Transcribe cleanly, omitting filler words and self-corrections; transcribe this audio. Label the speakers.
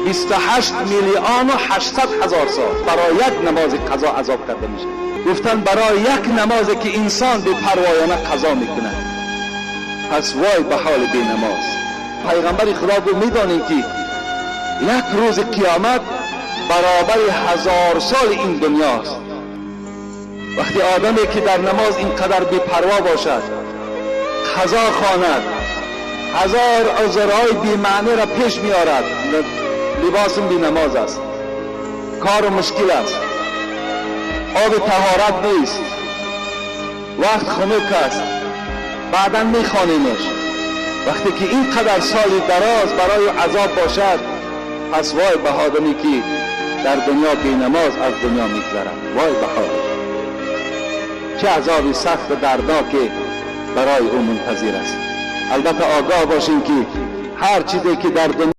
Speaker 1: 28 миллион 800 ҳазор сол барои як намози қазо азоб карда мешавад. Гуфтанд, барои як намозе ки инсон бепарвоёна қазо мекунад. Пас вой ба ҳоли бенамоз. Пайғамбари Худо гуфт: медонем, ки як рӯзи қиёмат баробари 1000 соли ин дунёст. Вақте одаме ки дар намоз ин қадар бепарво бошад, қазо хонад, ҳазор узрҳои бемаъниро пеш меорад: либосам бенамоз аст, кору мушкил аст, оби таҳорат нест, вақт хунук аст, баъдан мехонемаш. Вақте ки ин қадар соли дароз барои азоб бошад, пас вой ба одаме ки дар дунё бенамоз аз дунё мегзарад. Вой ба ҳолаш, чӣ азоби сахту дардноке барои ӯ мунтазир аст. Албатта, огоҳ бошем, ки ҳар чизе ки дар дунё